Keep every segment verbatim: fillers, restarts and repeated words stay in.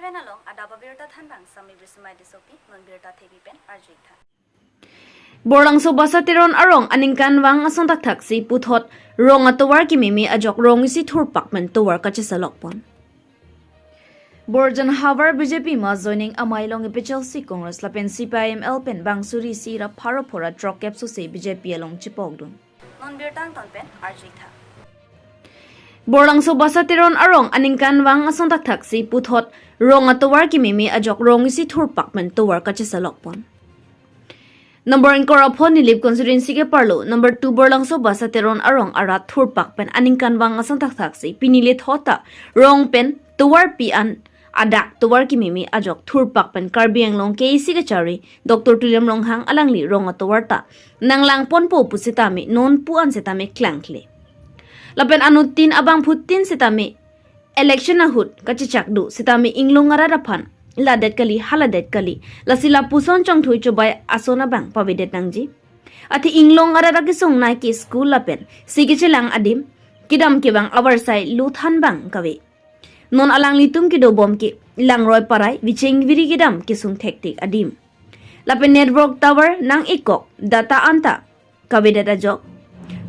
Along adap abirta thanbang Sami Brisimai Tissopi, non birta thepi pen arju-ik tha. Borlangso Basa Teron arong aningkanvang asong thakthaksi puthot rong atovar kimimi ajok rong isi thurpak pen tovar kachesalok pon. Borjan havar B J P mass joining amei along A P H L C Congress lapen C P I M L pen bang suri isi ra pharo phora throk kep sose B J P along chepokdun. Non birta angton pen arju-ik tha. Borlangso Basa Teron arong aningkanvang asong thakthaksi puthot rong atovar kimimi ajok rong isi thurpak pen tovar kachesalok pon. Number ingkoi ra phongo Nilip constituency keparlo number two Borlangso Basa Teron arong arat thurpak pen aningkanvang asong thakthaksi pini lethot ta rong pen tovar pi an adak tovar kimimi ajok thurpak pen Karbi Anglong K A A C kachari Doctor Tuliram Ronghang alangli rong atovar ta nanglang ponpo pusitame non pu an setame klangkle. Lapen anuttin abangphutin setame election ahut kachechak do setame inglong arat aphan ladet kali haladet kali, lasi lapuson chongthui chobai ason abang pavedet nangji. Athe inglong arat akesung nai ke school lapen si kechelang adim kedam kevang avarsai lo thanbang kave. Non alanglitum kedobom ke Langroi Parai Viching Viri kedam kesung thektik adim. Lapen network tower nang-ikkok data anta kavedet ajok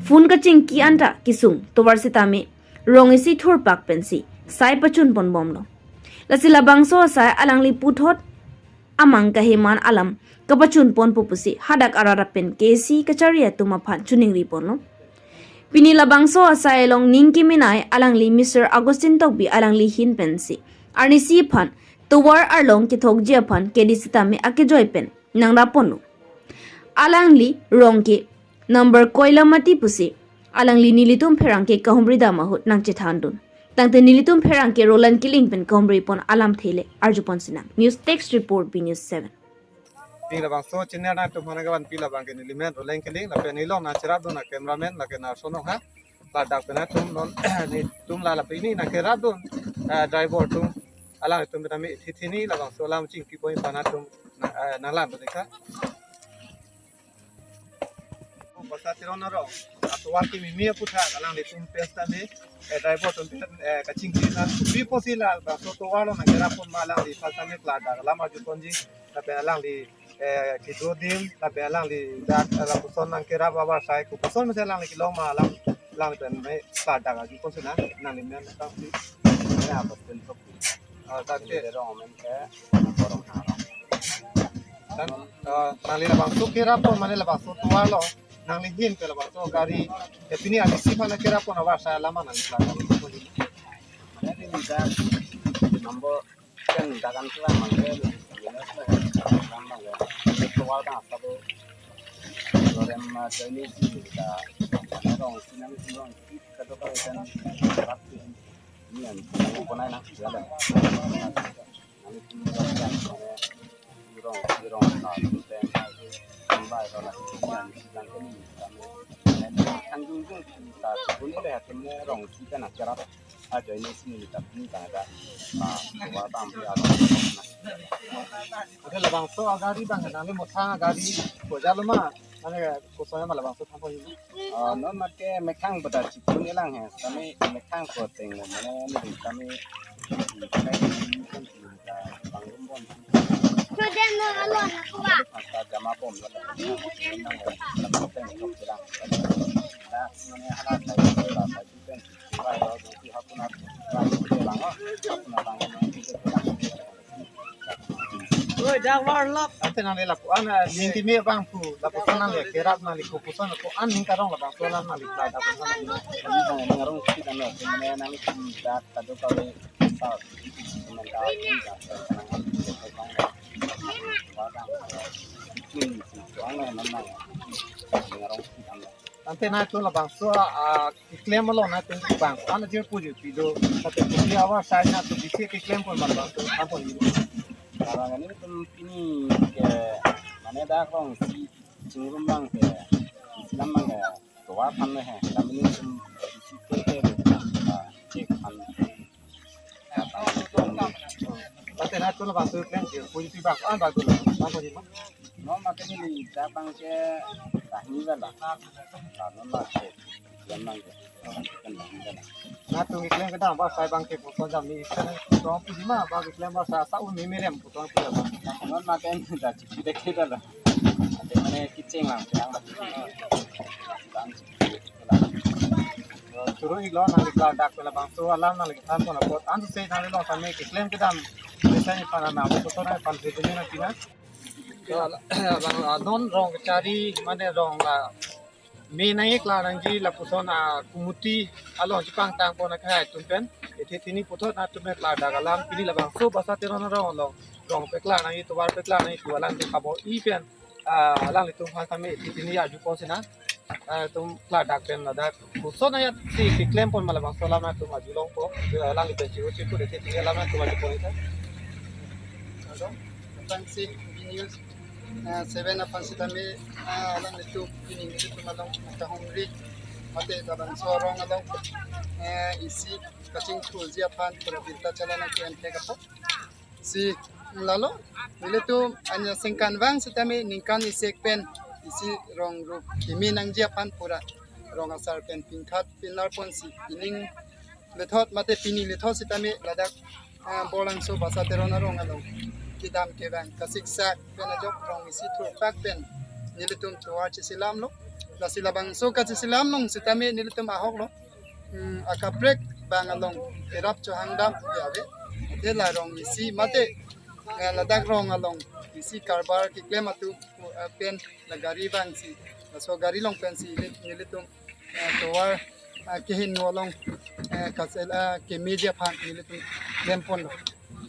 phone kachingki anta kesung tovar setame rong isi thurpak pensi sai pachun ponbomlo. Lasi labangso asai alangli puthot amang kaheman alam kapachun ponpo pusi hadak arat pen K A A C kachari atum aphan choningri ponlo. Pini labangso asai along ning kemenei alangli Mister Augustine Tokbi alangli ahin pensi arnisi aphan tovar arlong kethokji aphan kedi setame akejoi pen nangrap ponlo. Alangli rong ke number koilamati pusi alangli nelitum pherangke kahumri dam ahut nangchethandun. Tangte nelitum pherangke Roland Killing pen kahumri pon alamthe le arju pon sinang. News text report, B News seven. Pini labangso channel nangtum aphan nangkevanpi labang ke nelimen Roland Killing lapen nelong nangcherapdun a cameraman lake Narson Ronghang. Ladak pen atum non netum la lapen pini nangkerapdun, eh, driver atum alangtum pen ami thithini labangso alam chingki pon pen atum na, eh, nanglang pen ka. Basa Teron arong atovar kimimi aputhak alanglitum pen setame, eh, driver atum pen, eh, kachingki na pi pusi labangso tovar lo nangkerap pon ma alangli aphan setame klardak alam arju ponji lapen alangli, eh, kedo adim lapen alangli dak lapuson nangkerap avarsai kopuson mesen alangli kelong ma alam alangli pen me klardak arju pon sinang nangli men tangsi. Ya, betul, betul. Ah, tangte. Rong amen ke, Borlangso arong. Dan, eh, nangli labangso kerap pon mane labangso tovar lo nangli ahin ke labangso gari, eh, pini arnisi aphan kerap pon avarsai alam nangli klardak. Mane pini dak number ten dagan kela mangke, jelas lah, kan mangke. Tovar ta apa tu? Lorem, ah, join isi ta, mane rong isi nang rong isi kadokave pen kerap tu. Ini yang, yang pernah nang, ya lah. Nang itu, mane, rong isi rong ta, pen, tambah, kalau nak, yang, yang kami, kami, yang, yang, yang, yang, ta, kuni le, kami rong isi pen kerap. Ajoine isi neli ta pini tangka. Na, tovar ta ampe arong. Ante labangso agari abang nangli mothang agari kojalo ma, mane koson ma labangso thanpo hima? Ah, non mate mekhang beda chipun elang he. Kami mekhang ko teng mane neli kami, kami bang rumbon. Kata jama bom la. Teng sok bilang. Nah, mane hala sai sai. Oi, dak warlap. Ante nangli lapu-an, ah, ning kimi abang pu, lapuson nangli kerap nangli kopuson lapu-an ning karong labangso alam nangli klardak pon. Nang ngarong kita no, mane nangli dak kadokave sa, mane dak, nang ngarong kita no. Ante nangtum labangso, ah, keklem along nangtum bang, ana jirpo jirpi do, tapi kopi avarsai nangtum bisi keklem pon ma labangso, apa ni? Karena ini tum pini ke, mane dak rong isi chingrum abang ke, isi alam abang ke, tovar aphan he, kami netum isi ke ke, ah, cek aphan. Ante nangtum labangso keklem jirpo jirpi bang, ah, bang tu, bang tu ni ma? No, mate neli dak abang ke tahni wala. Tahni wala ke, yang abang ke, kan tahni wala. Nangtum keklem kedam ba sai bang ke puson jam ni, tong pu di ma ba keklem ba sa sa un ni merem puson pu ba. Non ma ken da chiki de ke da la. Ate mane kecheng lang yang ba. Churu-iklo nangli klardak pen labangso alam nangli kethan pon apot. Ansi nangli along tame keklem kedam, biasa ni pana na puson na pan se punya na kina. Abang, ah, non rong kachari mane rong la me nangji klar nangji lapuson, ah, kumuti along chepangtang pon akehai atum pen. Ithi pini puthot nangtum klardak alam pini labangso Basa Teron arong along rong peklar nangji, tovar peklar nangji pu alanglitum kabo-i pen, ah, alanglitum aphan tame ithi pini arju pon si nang, ah, atum klardak pen ladak puson ayat si keklem pon ma labangso alam nangtum arju longpo, alanglitum chiru chiru ithi pini alam nangtum arju pon ita. Tangsi B News, eh, seven aphan sitame, eh, alanglitum pini nelitum along kahumri mate labangso arong along, eh, isi kachingthurji aphan pura birta chala nangke-en thek apot. Si lalo nelitum anya sengkan vang sitame ningkan isek pen isi rong rup kimi nangji aphan pura rong asar pen pingkhat pinlar pon si ining lethot mate pini lethot sitame ladak, ah, Borlangso Basa Teron arong along kedam kevang kasiksak pen ajok rong isi thurpak pen nelitum tovar chisilamlo. Lasi labangso kachisilam along sitame nelitum ahoklo. Hmm, akaprek bang along kerap chohangdam ke ave. Ate la rong isi mate, eh, ladak rong along isi karbar keklem atum, eh, pen la gari bang si, laso gari along pen si neli-, nelitum, eh, tovar, eh, kehingno along, eh, kasel, eh, kemeji aphan nelitum klem ponlo.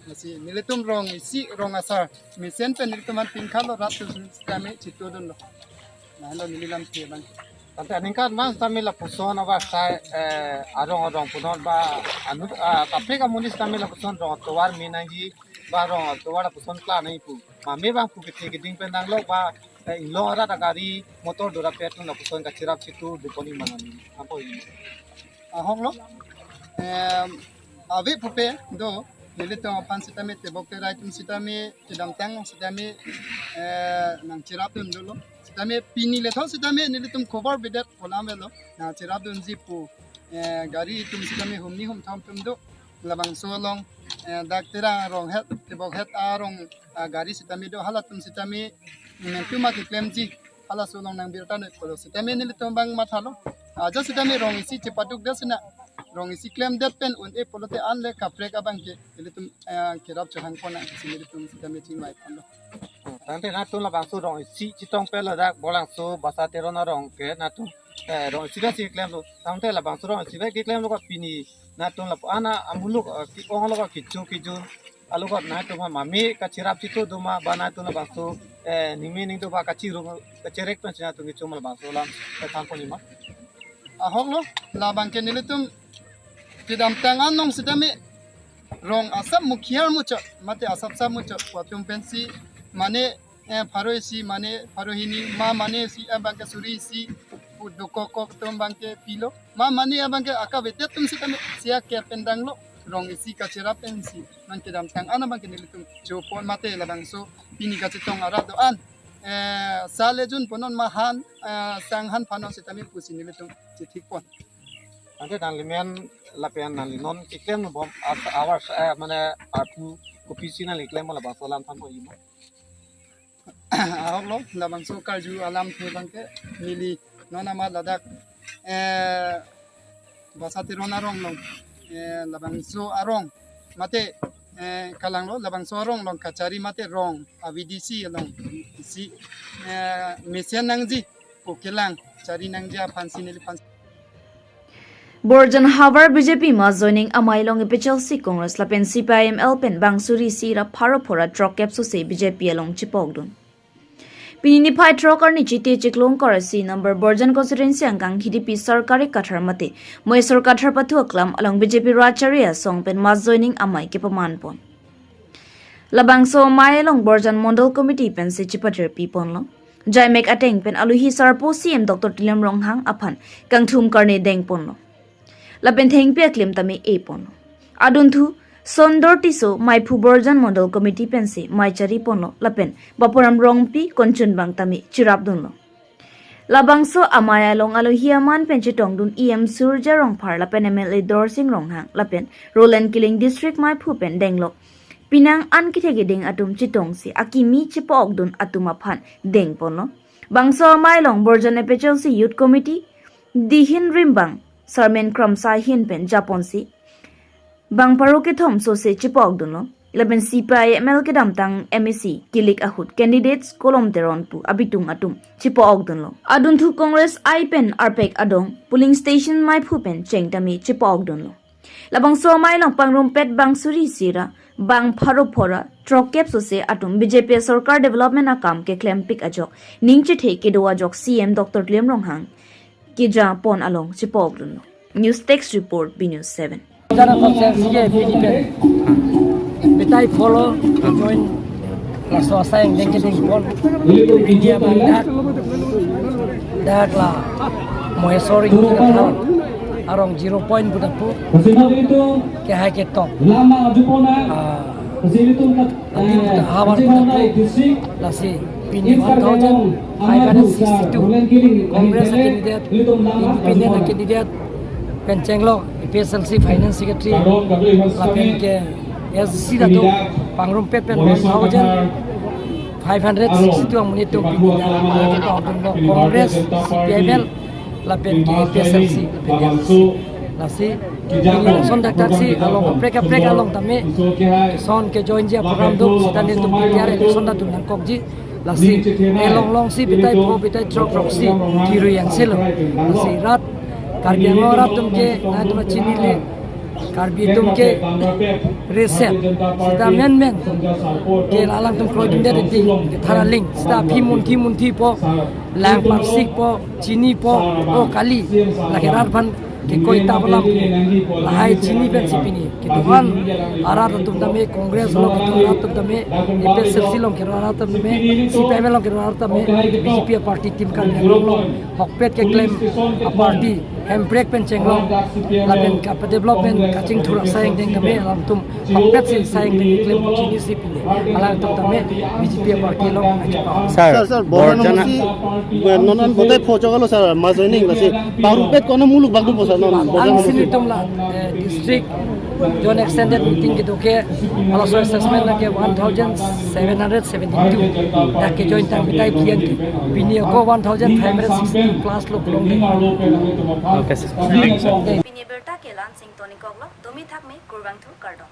Lasi nelitum rong isi rong asar mesen pen nelitum aphan pingkhatlo, rat atum sitame chitudunlo. Lahelo neli lamthe abang. Tangte aningkan mas tame lapuson abar sai, eh, arong arong punon ba anu, ah, kaprek amonit tame lapuson rong tovar me nangji ba rong tovar lapuson klar nangji pu. Mame bang pu kethe keding pen nanglok ba, eh, inglong arat agari motor dora pet atum lapuson kachirap chitu duponi manani. Ampo ini. Ahoklo. Em, ave pupe do. Nelitum aphan sitame tebok terai atum sitame kedamtang sitame, eh, nangchirapdun dolo. Sitame pini lethot sitame nelitum khobor bedet pu alam avelo. Nangchirapdunji pu, eh, gari atum sitame humni humthom atum do. Labangso along, eh, dak Terang arong het, tebok het arong, ah, gari sitame do, halatum sitame, momentum akeklemji, halaso along nangbirta noi pulo sitame nelitum bang mathalo. Aja sitame rong isi chepaduk det sina, rong isi klemdet pen un-e pulote anle kaprek abang ke, nelitum, eh, kerap chohang pon nangsi nelitum sitame chingvai ponlo. Tangte nangtum labangso rong isi chetong pen ladak Borlangso Basa Teron arong ke nangtum, eh, rong isi vet si klemlo. Tangte labangso rong isi vet keklemlo ko pini nangtum lapu-an amuluk, eh, ke-ong lo ko kecho kejun. Alo ko nangtum mame kachirap chitu do ma ba nangtum labangso, eh, ningme ningdo ba kachiru kacherek pen si nangtum kecho ma labangso alam, eh, than pon ima. Ahoklo, labang ke nelitum kedamtang anong sitame rong asap mukhiar muchot, mate asap sap muchot, pu atum pensi mane, eh, pharo isi, mane pharo hini, ma mane isi, eh, abang ke suri isi, pu dokok kok atum abang ke pilo, ma mane abang ke akavedet atum sitame sia ke pen danglo, rong isi kachirap pensi, non kedamtang an abang ke nelitum chopon mate labangso pini kachetong arat do-an, eh, sale jun punon ma han, eh, sang han phanon sitame pusi nelitum chethik pon. Tangte nangli men lapen nangli non keklem bom as-, avar, eh, mane arpu kopisi nangli klem labangso alam than pon ima. Ahoklo, labangso karju alamthe abang ke neli non amat ladak, eh, Basa Teron arong along, eh, labangso arong mate, eh, kalanglo labangso arong along kachari mate rong avidisi along isi, eh, mesen nangji pu kelang chari nangji aphan si neliphan. Borjan havar B J P mass joining amei along A P H L C Congress lapen C P I M L pen bang suri isi ra pharo phora throk kep sose B J P along chepokdun. Pini niphai throk arni Chiti chiklo ingkoi ra isi number Borjan constituency angkang Hidipi Sarkari Kathar mate Moisor Kathar pathu aklam along B J P rat chari asong pen mass joining amei kepaman pon. Labangso amei along Borjan Mondol Committee pensi chepatir pi ponlo. Jaimek ateng pen aluhi sarpo C M Doctor Tuliram Ronghang aphan kangthum karne deng ponlo. Lapen thengpi aklim tame e ponlo. Adunthu Sondor Tisso maiphu Borjan Mondol Committee pensi mei chari ponlo lapen Bapuram Rongpi Konchun bang tame chirapdunlo. Labangso amei along alohi aman pen chetongdun E M Surjya Rongphar lapen M L A Dorsing Ronghang lapen Roland Killing district maiphu pen denglok penang an kethe keding atum chetongsi akimi chepa-okdun atum aphan dengponlo. Bangso amei along Borjan A P H L C Youth Committee dihin rimbang Sarmen Kramsa ahin pen japonsi bang pharo kethom sose chepa-okdunlo. Lapen C P I M L kedamtang M A C kilik ahut candidates Kolom Teron pu abitung atum chepa-okdunlo. Adunthu Congress I pen arpek adong polling station maiphu pen chengtame chepa-okdunlo. Labangso amei along pangrumpet bang suri isi ra bang pharo phora throkkep sose atum B J P sorkar development akam keklempik ajok ning chethe kedo ajok C M Doctor Tuliram Ronghang kejapon along chepa-okdunlo. News Desk Report, B News seven. Jana constituency ke P D P. Betai follow join laso asai yang keding pon. India mandak dak la Maheswari kita arong zero point budak pu ke hai ke top. Ah, Havar lasi pini one thousand five hundred sixty-two Congress candidate, independent candidate pen chenglok A P H L C finance secretary lapen ke S C datu pangrumpet pen one thousand five hundred sixty-two amonit atum pini Congress, C P I M L lapen ke A P H L C lapen ke S C. Lasi pini election dakdaksi along kaprek kaprek along tame son kejoinji aprogram do sita nelitum P T R election datu nangkokji. Lasi elong longsi betai pho betai throk throksi kiru yang selo. Lasi rat Karbi Anglong rat atum ke nangtum chinine, Karbi atum ke reset sita menmen ke alangtum kroidunde rinti ke tharaling sita aphi munthi munthi po, lang parsik po, chini po, o kali, lake rat aphan ke koi ta alam lahai chini pensi pini kedo-an arat atum tame, Congress lo kedo arat atum tame, A P H L C along kedo arat atum tame, C P I M L along kedo arat atum tame, B J P party team kan yang lo hokpet keklem aparty Hemprek pen chenglok lapen kapadevelopment kachingthur asai angdeng tame alangtum hokpet si asai angdeng keklem chinisi pini alangtum tame B J P party along achipa. Sir, sir, sir, Borjan Borjan si, eh, non non bote pho choklo sir, ma joining lasi pangrumpet kona muluk bagdun po sir, non Borjan Ang si. Sinitum la, eh, district joint extended meeting kedo ke, laso assessment lake one thousand seven hundred seventy-two. Dak kejoin tang betai kian ke. Pini ako one thousand five hundred sixty-two plus lo kelong de. Okay, sir. Pini abirta ke Lansing Tony Koklo, domi thak me kurvangthu kardom.